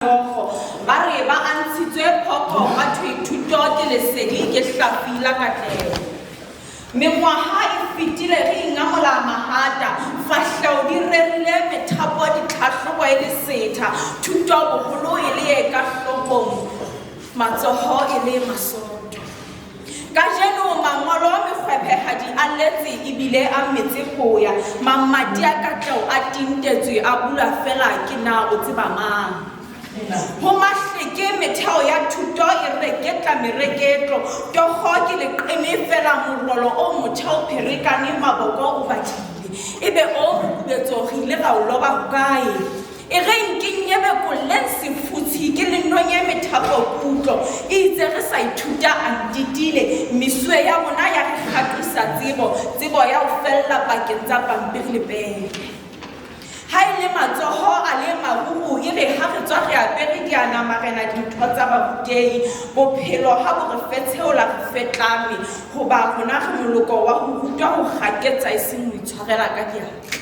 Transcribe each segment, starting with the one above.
Meokgo ba re ba antshitswe phooko ha thwe thuto ke lesedi ke hlafi la katleho. Mengwaha e fetile re ingamola mahata, fahleho di rerile methapo ditlhahlobo e le setha, thuto boholo e le e ka hloohong, matsoho e le masoto. Kajeno mangolo mekgwephehadi a letse ebile a metse ho ya. Mamati a katleho a tintetswe a bulwa feela ke na o tseba mang. Ho mahleke metheo ya thuto e reketla mereketlo. Tokgo ke leqeme feela morolo o motjha o pherekane maboko o badile. Ebe o mokubetso re ile ra o loba hokae? E reng ke nyebekolleng sefutshi ke le nonye methapo kutlo. E itse re sa ithuta a ntitile, mesuwe ya rona ya re kgaqisa tsebo, tsebo ya ho fella pakeng tsa pampiri le pene. Ha e le matsoho a le maruru e re ha re tswa re apere diana marena dintho tsa barutehi. Bophelo ha bo re fe tsheola re fetlame hoba rona re moloko wa ho rutwa ho kgaketsa e seng ho itshwarela ka diatla.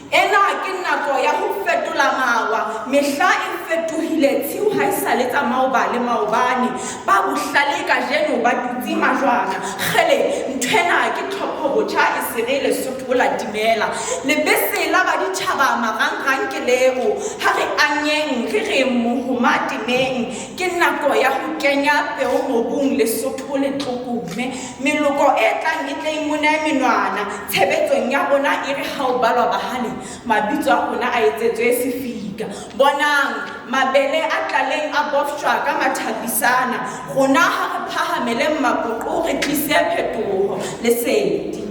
Ena ke nako ya ho fetola mawa. Mehla e fetohile, tshiu ha e sa le tsa maoba le maobane. Ba bohlale kajeno ba dutse majwana. Kgele, nthwena ke tlhopho-botjha e se re Lesotho la timela. Lebese la baditjhaba marangrang ke leo. Ha re anyeng re re mohoma temeng. Ke nako ya ho kenya peo mobung Lesotho le tlokome. Meloko e tlang e tle e mone menwana tshebetsong ya rona e re ha o balwa bahale, mabitso a rona a etsetswe sefika. Bonang, mabele a tlaleng a bofshwa ka mathapisana, rona ha re phahameleng mapoqo re tlise phetoho. Lesedi.